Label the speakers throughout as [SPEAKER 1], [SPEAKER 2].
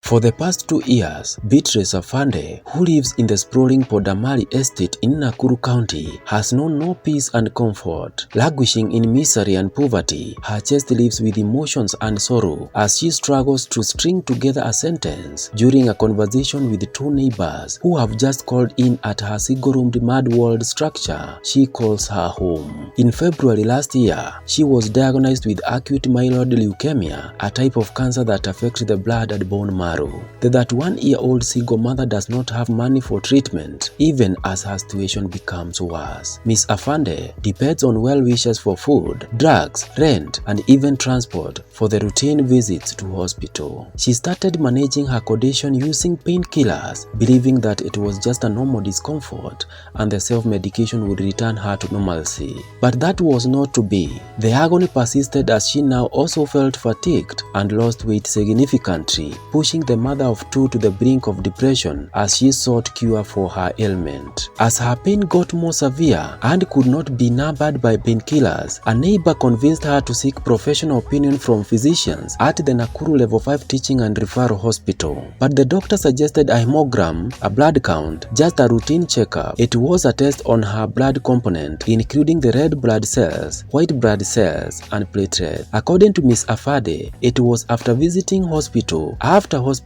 [SPEAKER 1] For the past 2 years, Beatrice Afande, who lives in the sprawling Pondamali estate in Nakuru County, has known no peace and comfort. Languishing in misery and poverty, her chest lives with emotions and sorrow as she struggles to string together a sentence during a conversation with two neighbors who have just called in at her single-roomed mud-walled structure she calls her home. In February last year, she was diagnosed with acute myeloid leukemia, a type of cancer that affects the blood and bone marrow. The 31-year-old single mother does not have money for treatment, even as her situation becomes worse. Miss Afande depends on well-wishers for food, drugs, rent, and even transport for the routine visits to hospital. She started managing her condition using painkillers, believing that it was just a normal discomfort and the self-medication would return her to normalcy. But that was not to be. The agony persisted as she now also felt fatigued and lost weight significantly, pushing the mother of two to the brink of depression as she sought cure for her ailment. As her pain got more severe and could not be numbed by painkillers, a neighbor convinced her to seek professional opinion from physicians at the Nakuru Level 5 Teaching and Referral Hospital. But the doctor suggested a hemogram, a blood count, just a routine checkup. It was a test on her blood component, including the red blood cells, white blood cells, and platelets. According to Ms. Afande, it was after visiting hospital after hospital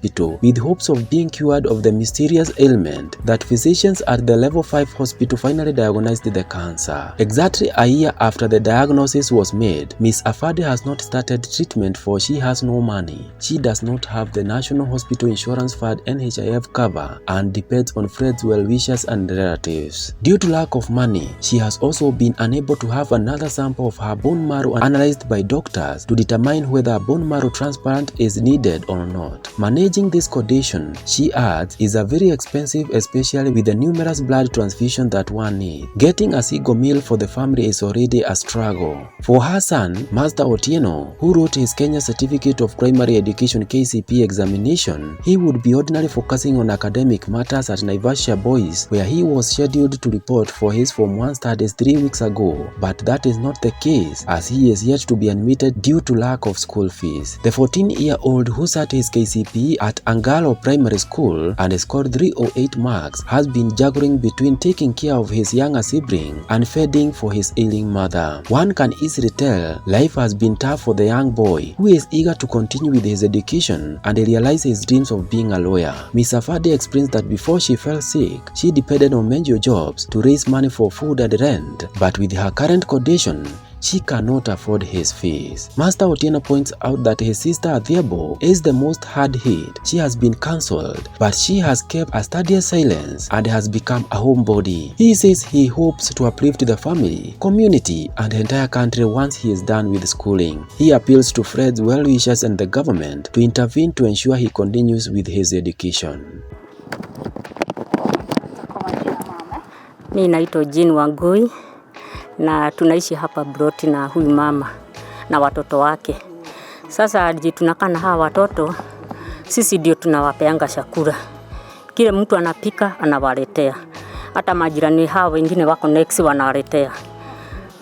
[SPEAKER 1] with hopes of being cured of the mysterious ailment that physicians at the Level 5 hospital finally diagnosed the cancer. Exactly a year after the diagnosis was made, Ms. Afande has not started treatment, for she has no money. She does not have the National Hospital Insurance Fund NHIF cover and depends on friends, well-wishers and relatives. Due to lack of money, she has also been unable to have another sample of her bone marrow analyzed by doctors to determine whether a bone marrow transplant is needed or not. Managing this condition, she adds, is a very expensive, especially with the numerous blood transfusion that one needs. Getting a single meal for the family is already a struggle. For her son, Master Otieno, who wrote his Kenya Certificate of Primary Education KCPE examination, he would be ordinarily focusing on academic matters at Naivasha Boys, where he was scheduled to report for his Form 1 studies 3 weeks ago. But that is not the case, as he is yet to be admitted due to lack of school fees. The 14-year-old, who sat his KCPE at Angalo Primary School and scored 308 marks, has been juggling between taking care of his younger sibling and fending for his ailing mother. One can easily tell life has been tough for the young boy, who is eager to continue with his education and realize his dreams of being a lawyer. Ms. Afande explains that before she fell sick, she depended on menial jobs to raise money for food and rent, but with her current condition, she cannot afford his fees. Master Otieno points out that his sister Adhiambo is the most hard hit. She has been cancelled, but she has kept a studious silence and has become a homebody. He says he hopes to uplift the family, community, and the entire country once he is done with schooling. He appeals to friends, well-wishers, and the government to intervene to ensure he continues with his education.
[SPEAKER 2] Kwa majina, mama?
[SPEAKER 3] Mi naitwa Jean Wangui na tunaishi hapa ploti na huyu mama na watoto wake. Sasa ji tunakaa na hawa watoto, sisi ndio tunawapeanga chakula. Kile mtu anapika anawaletea, hata majirani hawa wengine wako next wanawaletea.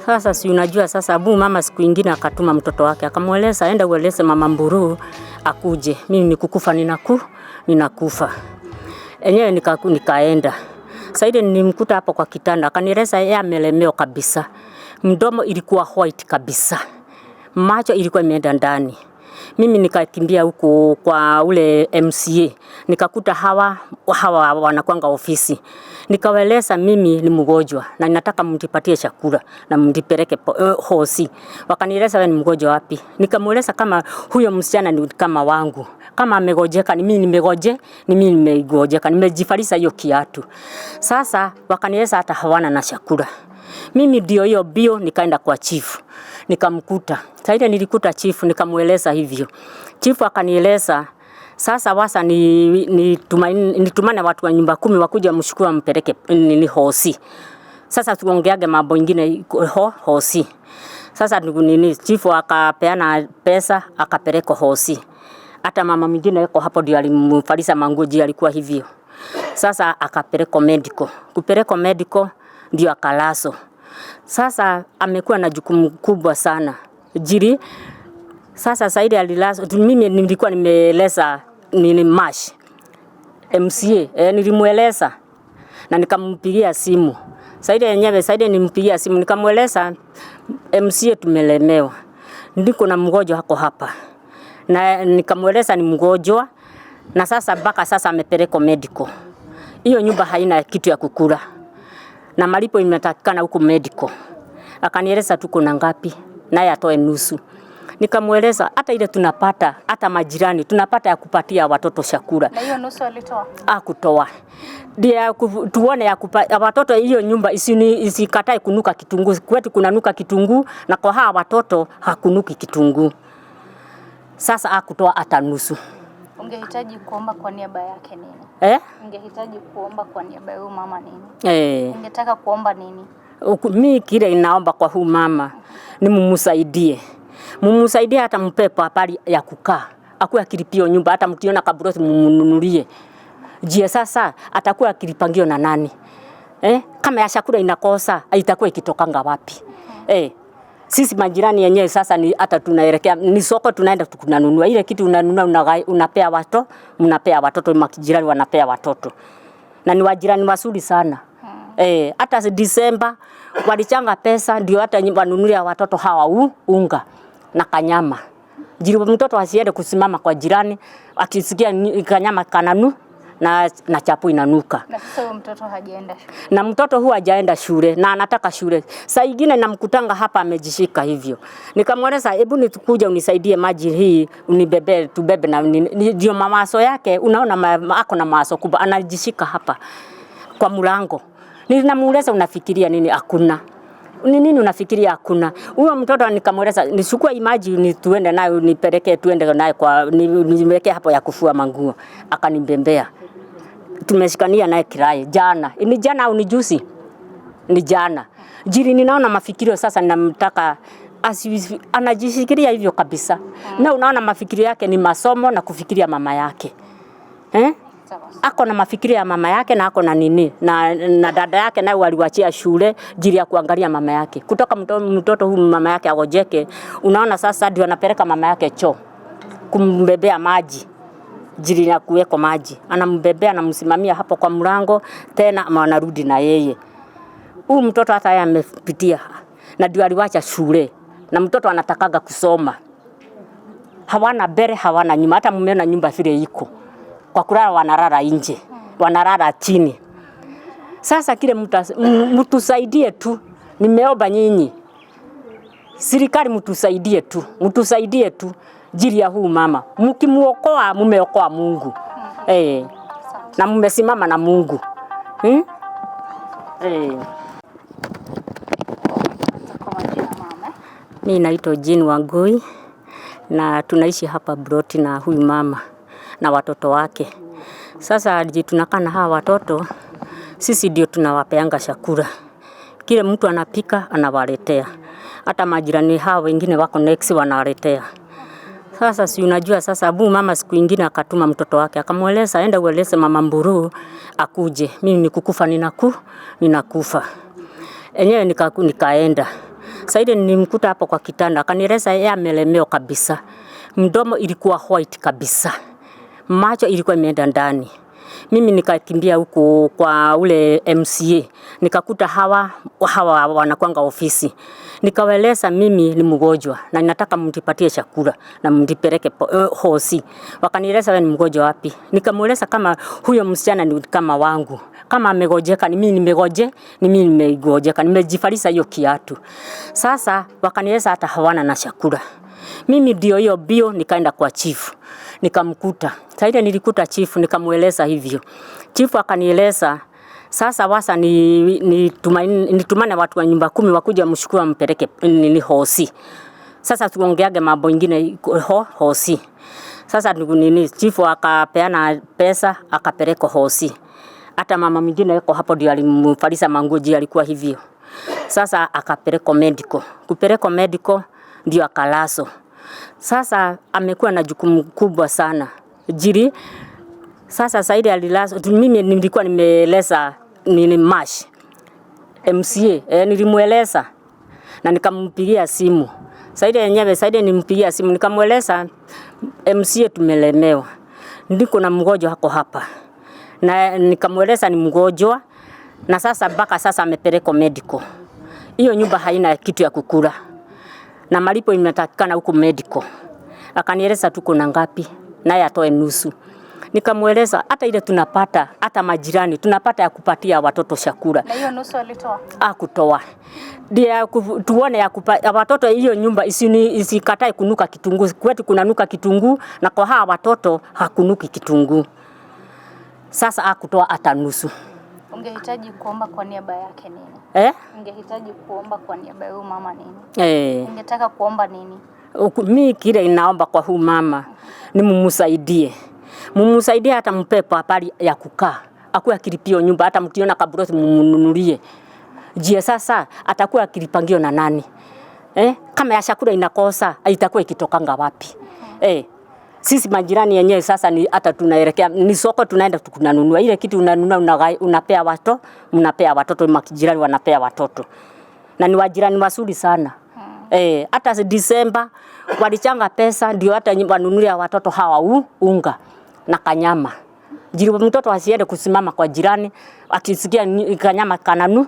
[SPEAKER 3] Sasa si unajua sasa, abu mama siku ingine akatuma mtoto wake, akamweleza, "Enda ueleze mama Mburu akuje, mimi nikukufa ninakufa." Enyewe nikaenda. Saidi nilimkuta hapo kwa kitanda, akanieleza yeye amelemewa kabisa, mdomo ilikuwa white kabisa, macho ilikuwa imeenda ndani. Mimi nikakimbia huku kwa ule MCA, nikakuta hawa hawa wanakwanga ofisi, nikawaeleza mimi ni mgonjwa na ninataka mnipatie chakula na mnipeleke hosi. Wakanieleza, "Wewe ni mgonjwa wapi?" Nikamueleza kama huyo msichana ni kama wangu, kama amegojeka ni mimi nimegoje, ni mimi nimegojeka, nimejivalisha hiyo kiatu. Sasa wakanieleza hata hawana na chakula. Mimi ndio hiyo bio nikaenda kwa chifu, nikamkuta. Sasa ile nilikuta chifu, nikamueleza hivyo. Chifu akanieleza sasa wasa ni nitumane watu wa nyumba kumi wakuja mshukuru ampeleke nini hosi. Sasa tuongeage mambo ingine hosi. Sasa ndugu nini, chifu akapeana pesa, akapelekwa hosi. Hata mama mwingine yuko hapo ndio alimvalisha manguo juu alikuwa hivyo. Sasa akapelekwa medical. Kupelekwa medical ndio akalazwa. Sasa amekuwa na jukumu kubwa sana. Jiri sasa Saidi alilazwa, mimi nilikuwa nimeeleza nini Mash MCA, nilimweleza na nikampigia simu. Saidi yenyewe Saidi nilimpigia simu nikamweleza MCA tumelemewa. Niko na mgonjwa hako hapa. Na nikamweleza ni mgonjwa na sasa mpaka sasa amepelekwa medical. Hiyo nyumba haina kitu ya kukula. Na malipo imetakikana huku medical. Akanieleza tuko na ngapi, naye atoe nusu. Nikamweleza hata ile tunapata, hata majirani tunapata ya kupatia watoto chakula.
[SPEAKER 2] Na hiyo nusu alitoa?
[SPEAKER 3] Akutoa. Ndio tuone ya watoto hiyo nyumba isikatae kunuka kitunguu. Kwetu kunanuka kitunguu na kwa hawa watoto hakunuki kitunguu. Sasa akutoa hata nusu.
[SPEAKER 2] Ungehitaji kuomba kwa niaba yake nini?
[SPEAKER 3] Eh?
[SPEAKER 2] Ungehitaji kuomba kwa niaba ya huyu mama nini?
[SPEAKER 3] Eh.
[SPEAKER 2] Ungetaka kuomba nini?
[SPEAKER 3] Mi kile inaomba kwa huyu mama ni mumsaidie. Mumsaidie hata mpe pahali ya kukaa. Akuwe akilipia nyumba, hata mkiona kabroti mumnunulie. Je, sasa atakuwa akilipangio na nani? Kama ya chakula inakosa, itakuwa ikitokanga wapi? Sisi majirani yenyewe sasa ni hata tunaelekea ni soko tunaenda tunanunua ile kitu unanunua unapea watoto, mnapea watoto, majirani wanapea watoto. Na ni wajirani wazuri sana. Hata Disemba walichanga pesa ndio hata wanunulia watoto hawa unga na kanyama. Jiri mtoto asiende kusimama kwa jirani akisikia kanyama kananu na chapu inanuka.
[SPEAKER 2] Na sasa huyo mtoto hajaenda shule.
[SPEAKER 3] Na mtoto huwa hajaenda shule na anataka shule. Saa ingine namkutanga hapa amejishika hivyo. Nikamweleza hebu nikuja unisaidie maji hii unibebe tubebe na ndio mawazo yake unaona ako na mawazo kubwa anajishika hapa kwa mlango. Ninamuuliza unafikiria nini? Hakuna. Ni nini unafikiria? Hakuna. Huyo mtoto nikamweleza nichukue maji ni tuende nayo nipeleke tuende nayo kwa niweke hapo ya kufua manguo. Akanibembea. Tumeshikania naye kirai jana. Ni jana au ni juzi? Ni jana. Jiri ninaona mafikirio sasa ninamtaka anajishikilia hivyo kabisa. Na unaona mafikirio yake ni masomo na kufikiria mama yake. Ako na mafikirio ya mama yake na ako na nini na dada yake naye waliwachia shule jiri ya kuangalia mama yake. Kutoka mtoto huyu mama yake agojeke, unaona sasa ndio anapeleka mama yake choo kumbebea maji. Jiri ya kuweko maji. Anambebea, anamsimamia hapo kwa mlango tena wanarudi na yeye. Huyu mtoto hata yeye amepitia na ndio aliwacha shule na mtoto anatakaga kusoma. Hawana mbele hawana nyuma, hata mmeona nyumba vile iko. Kwa kulala wanalala nje, wanalala chini. Sasa kile mtusaidie tu, nimeomba nyinyi. Serikali mtusaidie tu, mtusaidie tu jili ya huu mama. Mkimuokoa mumeokoa Mungu. Na mmesimama na Mungu. Mimi naitwa Jean Wangui na tunaishi hapa Broti na huyu mama na watoto wake. Sasa tunakaa na hawa watoto, sisi ndio tunawapeanga chakula. Kile mtu anapika anawaletea. Hata majirani hao wengine wako next wanawaletea. Sasa si unajua sasa abu mama siku nyingine akatuma mtoto wake akamweleza enda ueleze mama Mburu akuje. Mimi nikukufa ninakufa. Enyewe nikaenda. Saidi nilimkuta hapo kwa kitanda akanieleza yeye amelemewa kabisa. Mdomo ilikuwa white kabisa. Macho ilikuwa imeenda ndani. Mimi nikakimbia huko kwa ule MCA. Nikakuta hawa wanakuanga ofisi. Nikawaeleza mimi ni mgonjwa na ninataka mnipatie chakula na mnipeleke hosi. Wakanieleza wewe ni mgonjwa wapi? Nikamueleza kama huyo msichana ni kama wangu. Kama amegojeka ni mimi nimegoje, ni mimi nimegojeka, nimejifalisa hiyo kiatu. Sasa wakanieleza hata hawana na chakula. Mimi ndio hiyo bio nikaenda kwa chief. Nikamkuta. Saidi nilikuta chief nikamueleza hivyo. Chief akanieleza sasa wasa nitumane watu wa nyumba 10 wakuja mshukuru ampeleke nini hosi. Sasa tuongeage mambo mengine hosi. Sasa nini chief akapeana pesa akapeleka hosi. Hata mama mwingine yuko hapo ndio alimfalisa manguo alikuwa hivyo. Sasa akapeleka medical. Kupeleka medical ndio akalaso. Sasa amekuwa na jukumu kubwa sana. Jiri sasa Saidi alilaso, mimi nilikuwa nimeeleza nini Mash MCA, nilimueleza na nikampigia simu. Saidi yenyewe Saidi nilimpigia simu nikamweleza MCA tumelemewa. Ndiko na mgonjwa hako hapa, na nikamweleza ni mgonjwa, na sasa mpaka sasa amepelekwa medical. Hiyo nyumba haina kitu ya kukula na malipo inatakikana huko medical. Akanieleza tuko na ngapi, naye atoe nusu. Nikamweleza hata ile tunapata, hata majirani tunapata ya kupatia watoto chakula.
[SPEAKER 2] Na hiyo nusu alitoa?
[SPEAKER 3] Hakutoa. Ndio tuone ya kupa, watoto hiyo nyumba isikatae kunuka kitunguu. Kwetu kunanuka kitunguu na kwa hawa watoto hakunuki kitunguu. Sasa hakutoa hata nusu.
[SPEAKER 2] Ungehitaji kuomba kwa niaba yake nini?
[SPEAKER 3] Eh?
[SPEAKER 2] Ungehitaji kuomba kwa niaba ya huyu mama nini?
[SPEAKER 3] Eh.
[SPEAKER 2] Ungetaka kuomba nini?
[SPEAKER 3] Mimi kile inaomba kwa huyu mama ni mumsaidie. Mumsaidie hata mpe pahali ya kukaa. Akuwe akilipia nyumba, hata mkiona kabroti mumnunulie. Je, sasa atakuwa akilipangio na nani? Eh? Kama ya chakula inakosa, itakuwa ikitokanga wapi? Eh. Sisi majirani yenyewe sasa ni hata tunaelekea ni soko, tunaenda tunanunua ile kitu, unanunua unapea watoto, mnapea watoto, majirani wanapea watoto. Na ni wajirani wazuri sana. Eh, hata Disemba walichanga pesa ndio hata wanunulia watoto hawa unga na kanyama. Jiri mtoto asiende kusimama kwa jirani akisikia kanyama kananu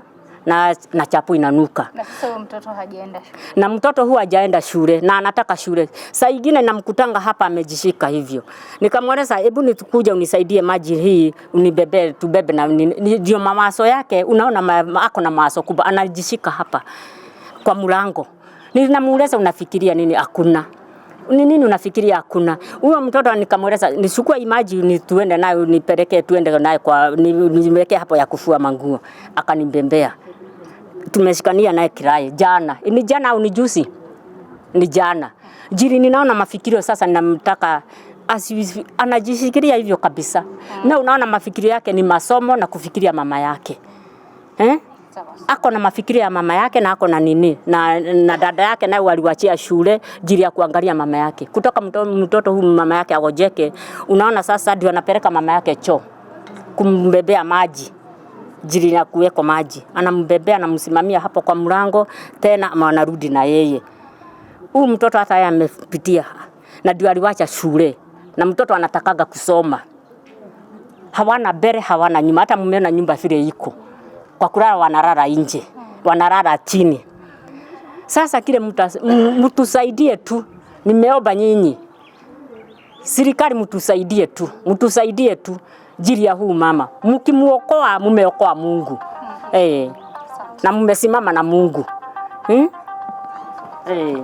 [SPEAKER 3] na chapu inanuka.
[SPEAKER 2] Na sasa huyo mtoto hajaenda shule.
[SPEAKER 3] Na mtoto huyu hajaenda shule na anataka shule. Saa nyingine namkutanga hapa amejishika hivyo. Nikamweleza hebu nikuja unisaidie maji hii unibebe tubebe, na ndio mawazo yake unaona ako na mawazo kubwa, anajishika hapa kwa mlango. Ninamuuliza unafikiria nini? Hakuna. Ni nini unafikiria? Hakuna. Huyo mtoto nikamweleza nichukue maji ni tuende nayo nipeleke tuende nayo kwa niweke hapo ya kufua manguo. Akanibembea. Tumeshikania naye kirai jana. Ni jana au ni juzi? Ni jana. Jiri ninaona mafikirio sasa, ninamtaka anajishikilia hivyo kabisa. Na unaona mafikirio yake ni masomo na kufikiria mama yake. Eh? Ako na mafikirio ya mama yake na ako na nini na dada yake naye waliwachia shule jiri ya kuangalia mama yake. Kutoka mtoto huyu mama yake agojeke, unaona sasa ndio anapeleka mama yake choo kumbebea maji. Jiri ya kuweko maji. Anambebea, anamsimamia hapo kwa mlango, tena anarudi na yeye. Huyu mtoto hata yeye amepitia na ndio aliwacha shule, na mtoto anatakaga kusoma. Hawana mbele, hawana nyuma, hata mmeona nyumba vile iko. Kwa kulala wanalala nje, wanalala chini. Sasa kile mtusaidie tu, nimeomba nyinyi. Serikali mtusaidie tu, mtusaidie tu jiri ya huu mama. Mkimuokoa mumeokoa Mungu. Eh. Na mmesimama na Mungu. Hmm? Eh.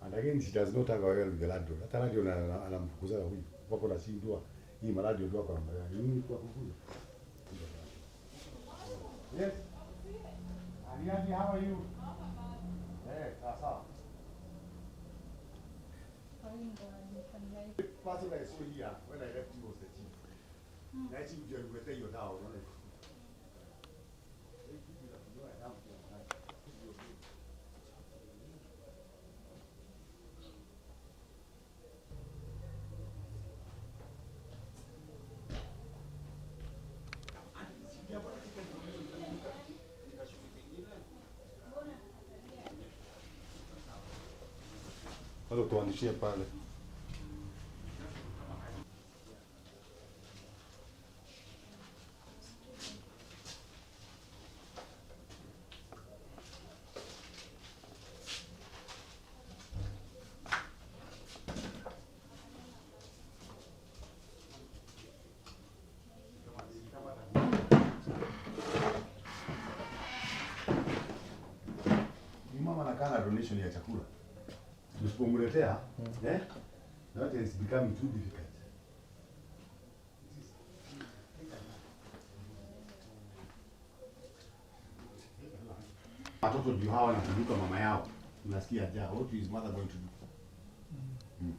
[SPEAKER 4] And again, she does not have a well with the landlord. Hata landlord anamfukuza huyu. Wako na shindwa. Hii maladio ndio kwa nini kwa kufukuza. Yes. Ariadi, how are you? Eh, sawa. Person I saw here when I left you was the chief. Na chief ndio alikuletea hiyo dawa, unaona? Kwanza tuanishie pale. Ni mama anakaa na donation ya chakula. Usipomletea, eh? That is becoming too difficult. Watoto ndio hawa wanakumbuka mama yao. Unasikia ja, what is mother going to do? Mm.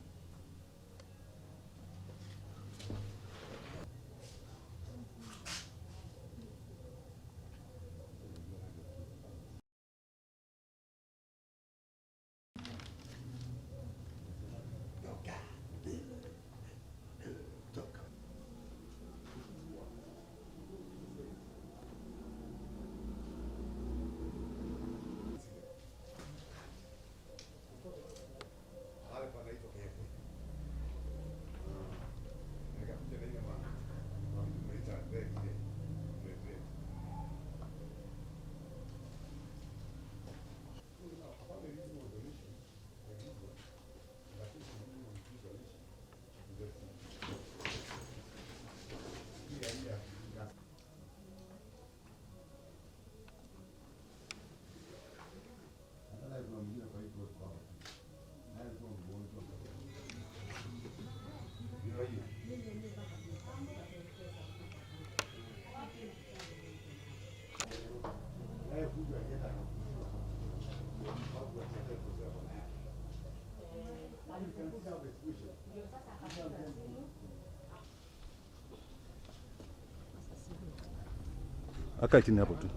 [SPEAKER 4] Akae chini hapo tu.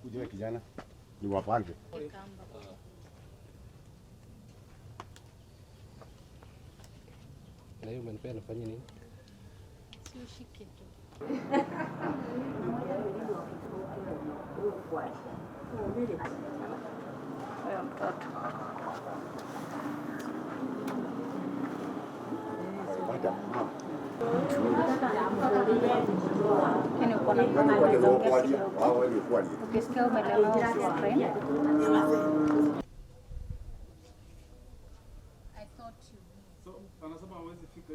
[SPEAKER 4] Kuja wewe kijana, ni wapange.
[SPEAKER 5] Na hiyo umenipea nifanye nini?
[SPEAKER 2] Si ushike tu. Huyo mtoto.
[SPEAKER 4] Madam, mama.
[SPEAKER 2] Yaani uko na
[SPEAKER 4] Wewe
[SPEAKER 2] mama
[SPEAKER 4] ndio kwalia. Wao wewe kwalia.
[SPEAKER 2] Ukisikia umelemewa usistrain. I thought you
[SPEAKER 6] So anasema hawezi fika.